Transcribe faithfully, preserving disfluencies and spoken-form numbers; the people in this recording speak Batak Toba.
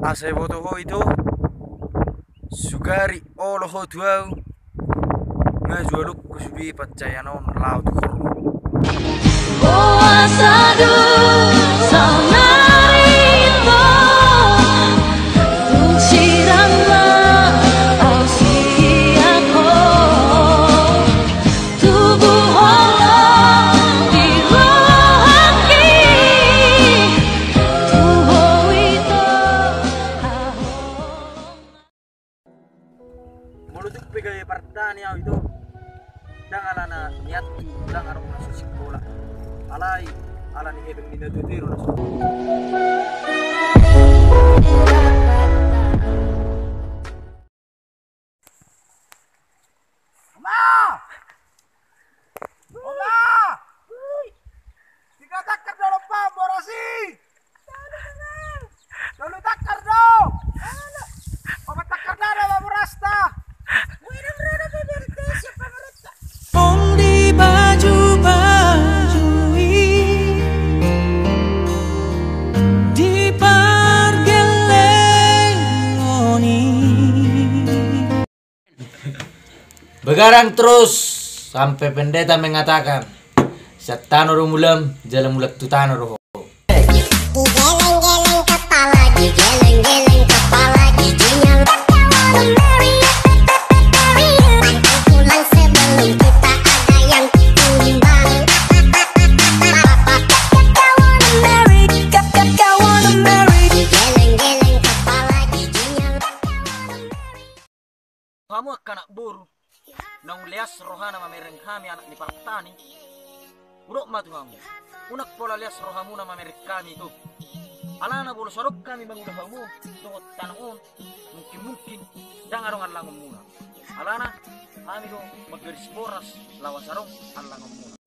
Asa iboto ho ito, sugari olo ho tu au, nga jualukku sude panjaian on laho tu horbo. Boasa dung saonari ito, tung sirang ma au sian ho. Tubu holong di rohangki, tu ho ito haholongan. Molo tung pe gabe partani au ito, ndang alana niatku ndang adong na so sikola. Alai ala ni hepeng ni natuatua i do na so. Oma! Oma! Piga tangkar do lompa boras i? Tolu tangkar do. Opat tangkar do ma borasta. Ol di baju-baju i, di pargellengon i. Begadang terus sampai pendeta mengatakan, sian tano do mulam, jala mulak tu tano do ho. Digeleng-geleng kepala, digeleng-geleng kepala giginya. Pulang sebelum kita ada yang timbang. Digeleng-geleng kepala giginya. Hamu angka anak boru, naung leas rohana mamereng hami anak ni partani. Hudok ma tu hamu, unang pola leas rohamuna mamereng hami ito. Alana molo so adong hami mangula hamu dohot tano on, mungkin-mungkin ndang adong allangonmuna. Alana hami do manggaris boras laho asa adong allangonmuna.